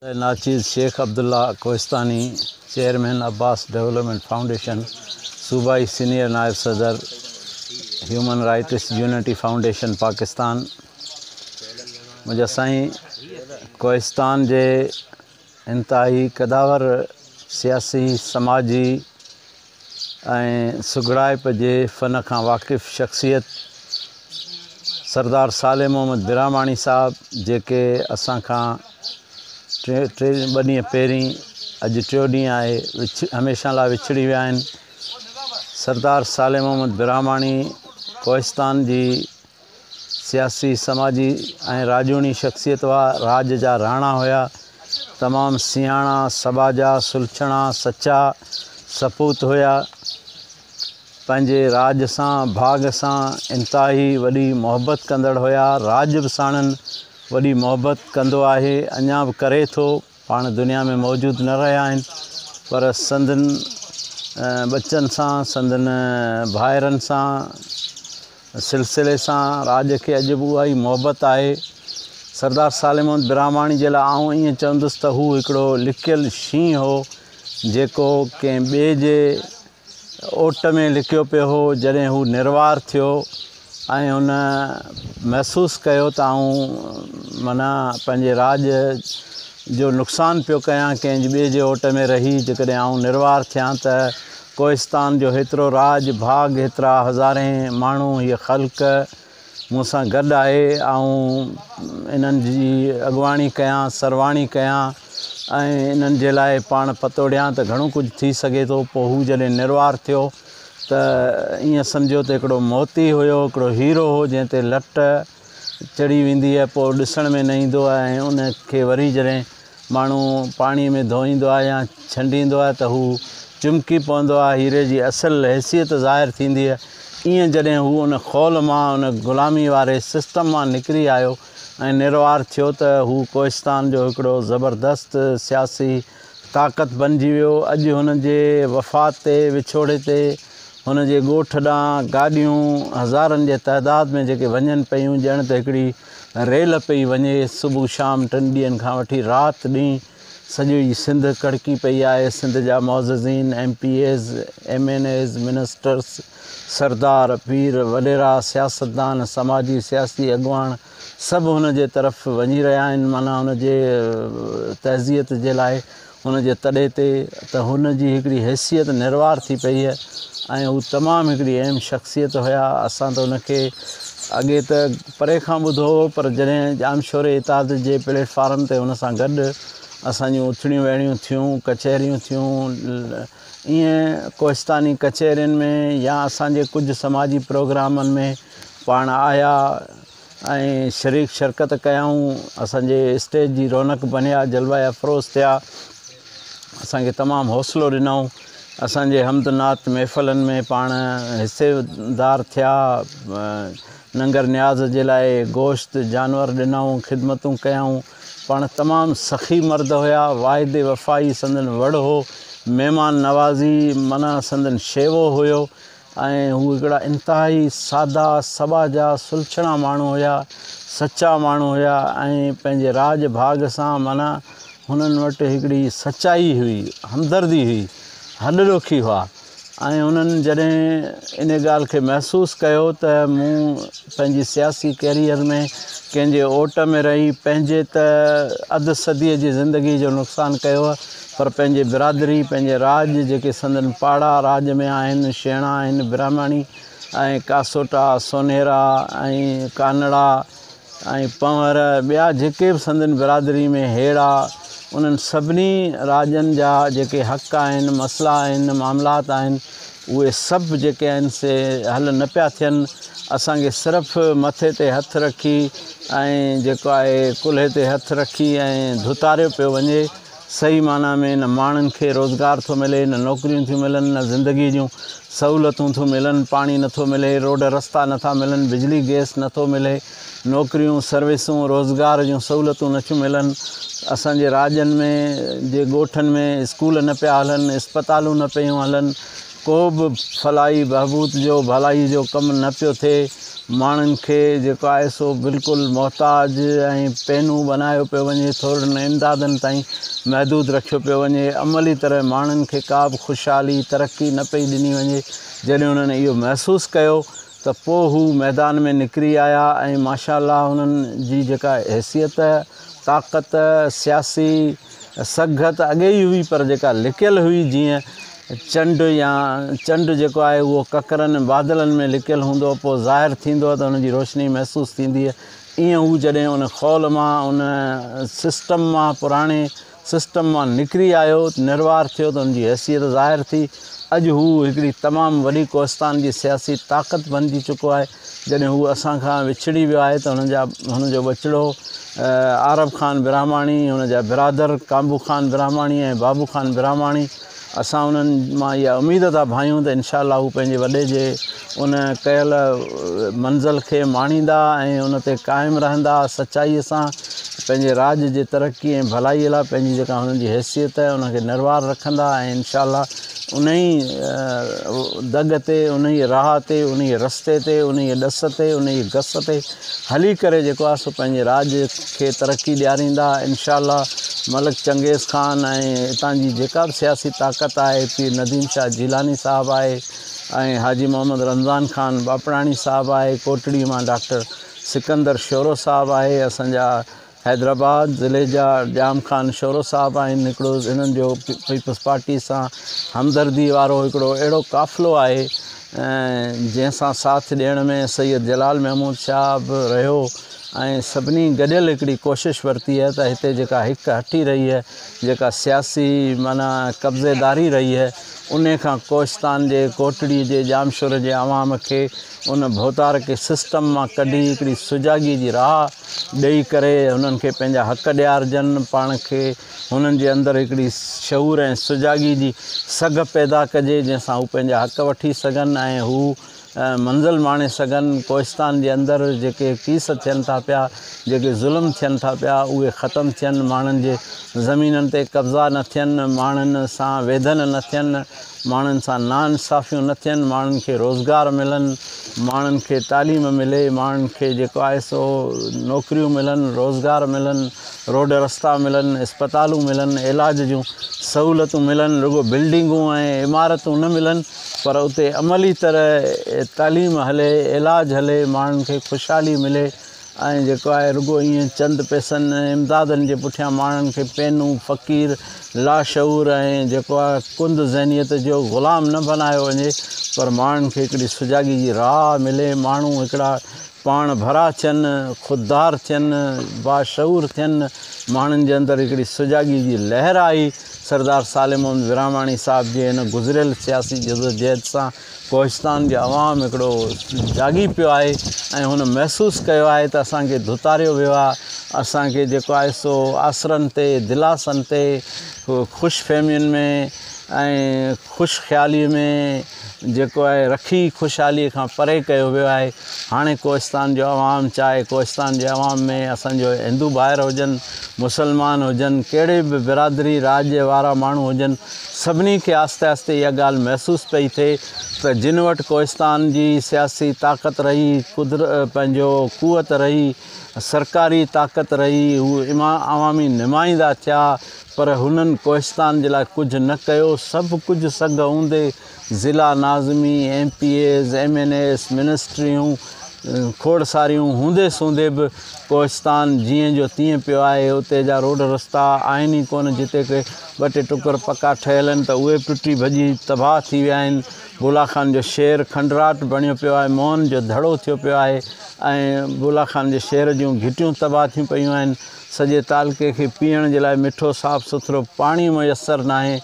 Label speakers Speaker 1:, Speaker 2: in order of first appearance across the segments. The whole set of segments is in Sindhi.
Speaker 1: ناچيز شيخ عبدالله ڪوهستاني، چيئرمين عباس ڊولپمينٽ فائونڊيشن، صوبائي سينيئر نائب صدر human rights unity foundation Pakistan. منهنجا سائين ڪوهستان جي انتهائي قداور سياسي، سماجي ۽ سگهڙائپ جي فن کان واقف شخصيت سردار صالح محمد برهماڻي صاحب جيڪي اسان کان ٽي ٽي ٻه ڏينهن پهرين اڄ ٽيو ڏينهن آهي وڇ هميشه لاء وڇڙي ويا آهن. سردار صالح محمد برهماڻي ڪوهستان جي سياسي، سماجي ۽ راڄوڻي شخصيت هئا. راڄ جا راڻا هيا. تمام سياڻا، سٻاجها، سلڇڻا، سچا سپوت هيا. پنهنجي راڄ سان، ڀاڳ سان انتهائي وڏي محبت ڪندڙ هيا. راڄ به ساڻن وڏي محبت ڪندو آهي، اڃا به ڪري ٿو. پاڻ دنيا ۾ موجود نه رهيا آهن پر سندن ٻچن سان سندن ڀائرن سان سلسلي سان راڄ کي اڄ به اها ئي محبت آهي. سردار صالح محمد براهماڻي جي لاء آئون ائين چوندس ته هو هڪڙو لڪيل شينهن هو جيڪو ڪنهن ٻئي جي اوٽ ۾ لڪيو پيو هو، جڏهن هو نروار ٿيو ۽ هن محسوس ڪيو ته آئون معنيٰ پنهنجي راڄ جو نقصان پيو ڪيان، ڪنهن ٻئي جي اوٽ ۾ رهي جيڪڏهن آئون نروار ٿيان ته ڪوهستان جو هيترو راڄ ڀاڳ، هيترا هزارين ماڻهو، هيء خلق، مون سان گڏ آهي، آئون انهن جي اڳواڻي ڪيان، سرواڻي ڪيان ۽ انهن جي لاء پاڻ پتوڙيان ته گهڻو ڪجهه ٿي سگهي ٿو. پوء هو جڏهن نروار ٿيو ته ائين سمجهو ته هڪڙو موتي هيو، هڪڙو هيرو هو جنهن تي لٽ چڙهي ويندي آهي پوء ڏسڻ ۾ نه ايندو آهي ۽ ان کي وري جڏهن ماڻهو پاڻيء ۾ ڌوئيندو آهي يا ڇنڊيندو آهي ته هو چمڪي پوندو آهي، هيري جي اصل حيثيت ظاهر ٿيندي آهي. ائين جڏهن هو ان خول مان، ان غلامي واري سسٽم مان نڪري آيو ۽ نروار ٿيو ته هو ڪوهستان جو هڪڙو زبردست سياسي طاقت بنجي ويو. اڄ هن جي وفات تي، وڇوڙي تي هن جي ڳوٺ ڏانهن گاڏيون هزارن جي تعداد ۾ جيڪي وڃن پيون ڄڻ ته هڪڙي ريل پئي وڃي. صبح شام ٽن ڏينهن کان وٺي رات ڏينهن سڄي سنڌ ڪڙڪي پئي آهي. سنڌ جا معززين، M P As, M N As, ministers, سردار، پير، وڏيرا، سياستدان، سماجي سياسي اڳواڻ سڀ هن جي طرف وڃي رهيا آهن معنيٰ هن جي تعزيت جي لاء هن جي تڏي تي ته هن جي هڪڙي حيثيت نروار ٿي پئي ۽ هو تمام هڪڙي اهم شخصيت هيا. اسان ته هن کي اڳي ته پري کان ٻڌو هو پر جڏهن ڄامشوري اتحاد جي پليٽ فارم تي هن سان گڏ اسان جون اٿڻيون ويهڻيون ٿيون، ڪچهريون ٿيون، ائين ڪوهستاني ڪچهرين ۾ يا اسان جي ڪجهه سماجي پروگرامن ۾ پاڻ آيا. ۽ شريڪ شرڪت ڪيائون، اسان جي اسٽيج جي رونق بنيا، جلوه افروز ٿيا، اسان کي تمام حوصلو ڏنائون، اسان جي حمد نعت محفلن ۾ پاڻ حصيدار ٿيا، ننگر نياز جي لاء گوشت جانور ڏنائون، خدمتون ڪيائون، پاڻ تمام سخي مرد هيا، واعدي وفائي سندن وڙ هو، مهمان نوازي معنيٰ سندن شيوو هيو، ۽ هو هڪڙا انتهائي سادا، سٻاجها، سلڇڻا ماڻهو هيا، سچا ماڻهو هيا ۽ پنهنجي راڄ ڀاڳ سان معنيٰ هنن وٽ هڪڙي سچائي هئي، همدردي هئي، هڏ ڏوکي هئا ۽ هنن جڏهن ان ڳالهه کي محسوس ڪيو ته مون پنهنجي سياسي ڪيريئر ۾ ڪنهن جي اوٽ ۾ رهي پنهنجي ته اڌ صديء جي زندگي جو نقصان ڪيو پر پنهنجي برادري، پنهنجي راڄ، جيڪي سندن پاڙا راڄ ۾ آهن، شيڻا آهن، برهماڻي ۽ ڪاسوٽا، سونهيرا ۽ ڪانڙا ۽ پنهور، ٻيا جيڪي به سندن برادري ۾ هيڙا، انهن سڀني راڄن جا جيڪي حق آهن، مسئلا آهن، معاملات آهن، اهي سڀ جيڪي آهن سي حل نه پيا ٿين. اسان کي صرف مٿي تي هٿ رکي ۽ جيڪو آهي ڪلهي تي هٿ رکي ۽ ڌتاريو پيو وڃي. صحيح معنيٰ ۾ نه ماڻهن کي روزگار ٿو ملي، نه نوڪريون ٿيون ملن، نه زندگيء جون سهولتون ٿيون ملن، پاڻي نه ٿو ملي، روڊ رستا نه ٿا ملن، بجلي گئس نه ٿو ملي، نوڪريون، سروسون، روزگار جون سهولتون نه ٿيون ملن، اسان جي راڄن ۾ جي ڳوٺن ۾ اسڪول نه پيا هلن، اسپتالون نه پيون هلن، ڪو به فلاحي بهبود جو ڀلائي جو ڪم نه پيو ٿئي، ماڻهن کي جيڪو آهي سو بلڪل محتاج ۽ پينو بنايو پيو وڃي، ٿورڙن امدادن تائين محدود رکيو پيو وڃي، عملي طرح ماڻهن کي ڪا به خوشحالي، ترقي نه پئي ڏني وڃي، جڏهن انهن اهو محسوس ڪيو ته پوء هو ميدان ۾ نڪري آيا ۽ ماشاء الله انهن جي جيڪا حيثيت، طاقت، سياسي سگهه ته اڳي ئي هئي پر جيڪا لڪيل هئي جيئن چنڊ يا چنڊ جيڪو آهي اهو ڪڪرن ۽ بادلن ۾ لڪيل هوندو پوء ظاهر ٿيندو ته ان جي روشني محسوس ٿيندي ائين هو جڏهن ان خول مان ان سسٽم مان پراڻي سسٽم مان نڪري آيو نروار ٿيو ته ان جي حيثيت ظاهر ٿي اڄ هو هڪڙي تمام وڏي ڪوهستان جي سياسي طاقت بنجي چڪو آهي جڏهن هو اسان کان وڇڙي ويو آهي ته هن جا هن جو ٻچڙو عارب خان براهماڻي هن جا برادر ڪامبو خان براهماڻي ۽ بابو خان براهماڻي اسان انهن مان اها اميد ٿا ڀانيون ته انشاء الله هو پنهنجي وڏي جي ان ڪيل منزل کي ماڻيندا ۽ ان تي قائم رهندا سچائي سان پنهنجي راڄ جي ترقي ۽ ڀلائي لاء پنهنجي جيڪا هنن جي حيثيت آهي ان کي نروار رکندا ۽ انشاء الله انهي دڳ تي، انهيء راهه تي، انهيء رستي تي، انهيء ڏس تي، انهيء گس تي هلي ڪري جيڪو آهي سو پنهنجي راڄ کي ترقي ڏياريندا. انشاء الله ملڪ چنگيز خان ۽ هتان جي جيڪا به سياسي طاقت آهي، پير نديم شاهه جيلاني صاحب آهي ۽ حاجي محمد رمضان خان ٻاپڙاڻي صاحب آهي، ڪوٽڙي مان ڊاڪٽر سڪندر شورو صاحب آهي، اسان جا حيدرآباد ضلعي جا ڄام خان شورو صاحب آهن هڪڙو هنن جو پيپلز پارٽي سان همدردي وارو هڪڙو اهڙو قافلو آهي جنهن سان ساٿ ڏيڻ ۾ سيد جلال محمود شاهه به رهيو ۽ سڀني گڏيل هڪڙي ڪوشش ورتي آهي ته هتي جيڪا هڪ هٺي رهي آهي جيڪا سياسي معنيٰ قبضيداري رهي آهي انهي کان ڪوهستان جي ڪوٽڙي جي ڄامشوري جي عوام کي ان ڀوتارڪي سسٽم مان ڪڍي هڪڙي سجاڳي جي راهه ڏئي ڪري هنن کي پنهنجا حق ڏيارجن، پاڻ کي هنن جي اندر هڪڙي شعور ۽ سجاڳي جي سگهه پيدا ڪجي جنهن سان هو پنهنجا حق وٺي سگهن ۽ هو منزل ماڻي سگهن، ڪوهستان جي اندر جيڪي ڪيس ٿين ٿا پيا، جيڪي ظلم ٿين ٿا پيا اهي ختم ٿين، ماڻهن جي زمينن تي قبضا نه ٿين، ماڻهن سان ويڌن نه ٿين. ماڻهن سان ناانصافيون نه ٿين، ماڻهن کي روزگار ملن، ماڻهن کي تعليم ملي، ماڻهن کي جيڪو آهي سو نوڪريون ملن، روزگار ملن، روڊ رستا ملن، اسپتالون ملن، علاج جون سهولتون ملن، رڳو بلڊنگون ۽ عمارتون نه ملن پر اتي عملي طرح تعليم هلي، علاج هلي، ماڻهن کي خوشحالي ملي. ۽ جيڪو آهي رڳو ائين چند پئسن ۽ امدادن جي پٺيان ماڻهن کي پينو، فقير، لاشعور ۽ جيڪو آهي ڪند ذهنيت جو غلام نه بنايو وڃي پر ماڻهن کي هڪڙي سجاڳي جي راهه ملي، ماڻهو هڪڙا پاڻ ڀرا ٿين، خوددار ٿين، باشعور ٿين، ماڻهن جي اندر هڪڙي سجاڳي جي لهر آئي، سردار صالح محمد براهماڻي صاحب جي هن گذريل سياسي جدوجهد سان ڪوهستان جو عوام هڪڙو جاڳي پيو آهي ۽ هن محسوس ڪيو آهي ته اسان کي ڌتاريو ويو آهي، اسان کي جيڪو آهي سو آسرن تي، دلاسن تي، خوش فهمين ۾ ۽ خوش خيالي ۾ جيڪو آهي رکي خوشحالي کان پري ڪيو ويو آهي. هاڻي ڪوهستان جو عوام چاهي ڪوهستان جي عوام ۾ اسان جو هندو ڀائر هجن، مسلمان هجن، ڪهڙي به برادري راڄ وارا ماڻهو هجن، سڀني کي آهستي آهستي اها ڳالهه محسوس پئي ٿئي ته جن وٽ ڪوهستان جي سياسي طاقت رهي، قدر پنهنجو قوت رهي، سرڪاري طاقت رهي، هو عوامي نمائندا ٿيا پر هنن ڪوهستان جي لاء ڪجهه نه ڪيو، سڀ ڪجهه سگهه هوندي ضلع ناظمي، M P As, M N As, منسٽريون کوڙ ساريون هوندي سوندي به ڪوهستان جيئن جو تيئن پيو آهي، اتي جا روڊ رستا آهن ئي ڪونه، جتي ڪي ٻه ٽي ٽڪر پڪا ٺهيل آهن ته اهي به ٽٽي ڀڄي تباهه ٿي ويا آهن، بولا خان جو شهر کنڊرات بڻيو پيو آهي، موهن جو دڙو ٿيو پيو آهي ۽ بولا خان جي شهر جون گهٽيون تباهه ٿيون پيون آهن، سڄي تعلقي کي پيئڻ جي لاء مٺو صاف سٿرو پاڻي ميسر ناهي.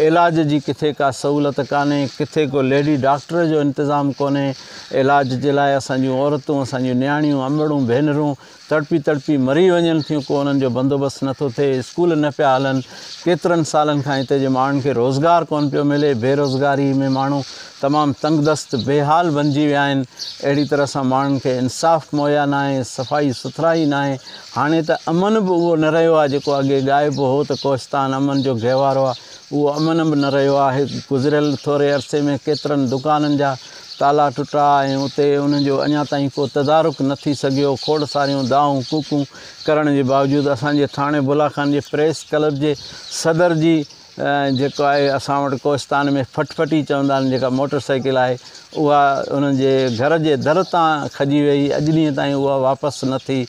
Speaker 1: علاج جي ڪٿي ڪا سهولت ڪانهي، ڪٿي ڪو ليڊي ڊاڪٽر جو انتظام ڪونهي، علاج جي لاء اسان جون عورتون، اسان جون نياڻيون، امڙون، ڀينرون تڙپي تڙپي مري وڃن ٿيون، ڪو انهن جو بندوبست نٿو ٿئي، اسڪول نه پيا هلن، ڪيترن سالن کان هتي جي ماڻهن کي روزگار ڪونه پيو ملي، بيروزگاري ۾ ماڻهو تمام تنگدست، بي حال بنجي ويا آهن، اهڙي طرح سان ماڻهن کي انصاف مهيا ناهي، صفائي سٿرائي ناهي، هاڻي ته امن به اهو نه رهيو آهي جيڪو اڳي ڳائبو هو ته ڪوهستان امن جو گهوارو آهي، اهو امن به نه رهيو آهي. گذريل ٿوري عرصي ۾ ڪيترن دڪانن جا تالا ٽٽا ۽ اتي انهن جو اڃا تائين ڪو تدارڪ نه ٿي سگهيو. کوڙ ساريون دانهون ڪوڪون ڪرڻ جي باوجود اسان جي ٿاڻي بولا خان جي پريس ڪلب جي صدر جي جيڪو آهي اسان وٽ ڪوهستان ۾ ڦٽڦٽي چوندا آهن جيڪا موٽر سائيڪل آهي اها انهن جي گهر جي در تان کڄي وئي اڄ ڏينهن تائين اها واپس نه ٿي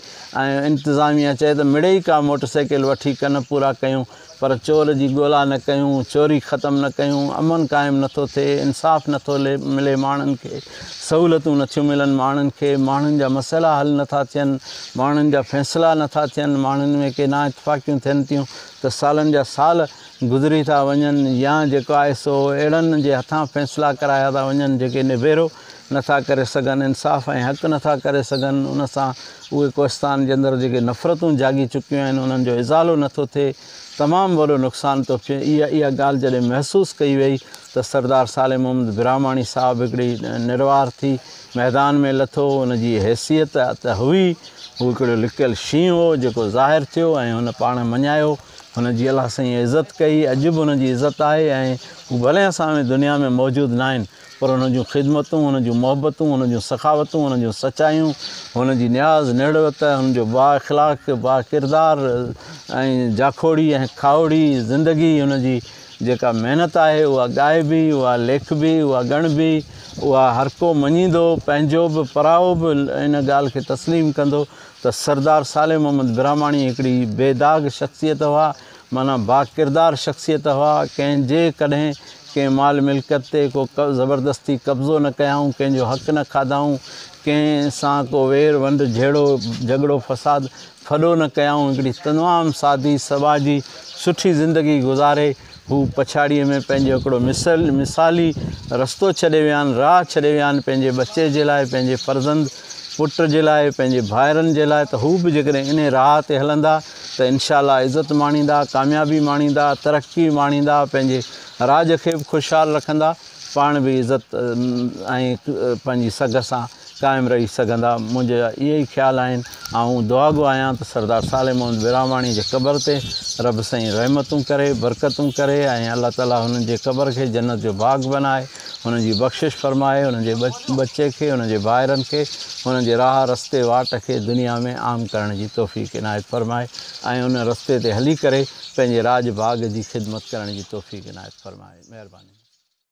Speaker 1: ۽ انتظاميا چئي ته مڙئي ڪا موٽر سائيڪل وٺي ڪن پورا ڪيون پر چور جي ڳولا نه ڪيون، چوري ختم نه ڪيون، امن قائم نه ٿو ٿئي، انصاف نه ٿو ملي ماڻهن کي، سهولتون نه ٿيون ملن ماڻهن کي، ماڻهن جا مسئلا حل نه ٿا ٿين، ماڻهن جا فيصلا نه ٿا ٿين، ماڻهن ۾ ڪي نااتفاقيون ٿين ٿيون ته سالن جا سال گذري ٿا وڃن يا جيڪو آهي سو اهڙن جي هٿان فيصلا ڪرايا ٿا وڃن جيڪي نبيرو نه ٿا ڪري سگهن، انصاف ۽ حق نه ٿا ڪري سگهن، ان سان اهي ڪوهستان جي اندر جيڪي نفرتون جاڳي چڪيون آهن انهن جو ازالو نه ٿو ٿئي، تمام وڏو نقصان ٿو ٿئي. اها اها ڳالهه جڏهن محسوس ڪئي وئي ته سردار صالح محمد براهماڻي صاحب هڪڙي نروار ٿي ميدان ۾ لٿو، ان جي حيثيت ته هئي، هو هڪڙو لڪيل شينهن هو جيڪو ظاهر ٿيو ۽ هن پاڻ مڃايو، هن جي الله سائين عزت ڪئي، اڄ به هن جي عزت آهي ۽ هو ڀلي اسان ۾ دنيا ۾ موجود ناهن پر هن جون خدمتون، هن جون محبتون، هن جون سخاوتون، هن جون سچايون، هن جي نياز نڙوت، هن جو بااخلاق، باڪردار ۽ جاکوڙي ۽ کاهوڙي زندگي، هن جي جيڪا محنت آهي اها ڳائبي، اها ليکبي، اها ڳڻبي، اها هرڪو مڃيندو، پنهنجو به پرائو به ان ڳالهه کي تسليم ڪندو ته سردار صالح محمد براهماڻي هڪڙي بي داغ شخصيت هئا، معنيٰ باڪردار شخصيت هئا، ڪنهن جي ڪڏهن ڪنهن مال ملڪيت تي ڪو زبردستي قبضو نه ڪيائون، ڪنهن جو حق نه کاڌائون، ڪنهن سان ڪو وير ونڊ جهيڙو جهڳڙو فساد ڦڏو نه ڪيائون، هڪڙي تمام سادي سٻاجهي سٺي زندگي گذاري هو پڇاڙيء ۾ پنهنجو هڪڙو مثل مثالي رستو ڇڏي ويا آهن، راهه ڇڏي ويا آهن پنهنجي ٻچي جي لاء، پنهنجي فرزند پٽ جي لاء، پنهنجي ڀائرن جي لاء ته هو به جيڪڏهن انهي راهه تي هلندا ته انشاء الله عزت ماڻيندا، ڪاميابي ماڻيندا، ترقي ماڻيندا، پنهنجي راڄ کي به خوشحال رکندا، پاڻ به عزت ۽ پنهنجي سگهه سان قائم رهي سگهندا. منهنجا اهي ئي خيال آهن. آئون دعاگو آهيان ته سردار صالح محمد براهماڻي جي قبر تي رب سائين رحمتون ڪري، برڪتون ڪري ۽ الله تعالي هنن جي قبر کي جنت جو باغ بنائي، هنن جي بخشش فرمائي، هنن جي ٻچي کي، هنن جي ڀائرن کي هنن جي راهه رستي واٽ کي دنيا ۾ عام ڪرڻ جي توفيق عنايت فرمائي ۽ ان رستي تي هلي ڪري پنهنجي راڄ ڀاڳ جي خدمت ڪرڻ جي توفيق عنايت فرمائي. مهرباني.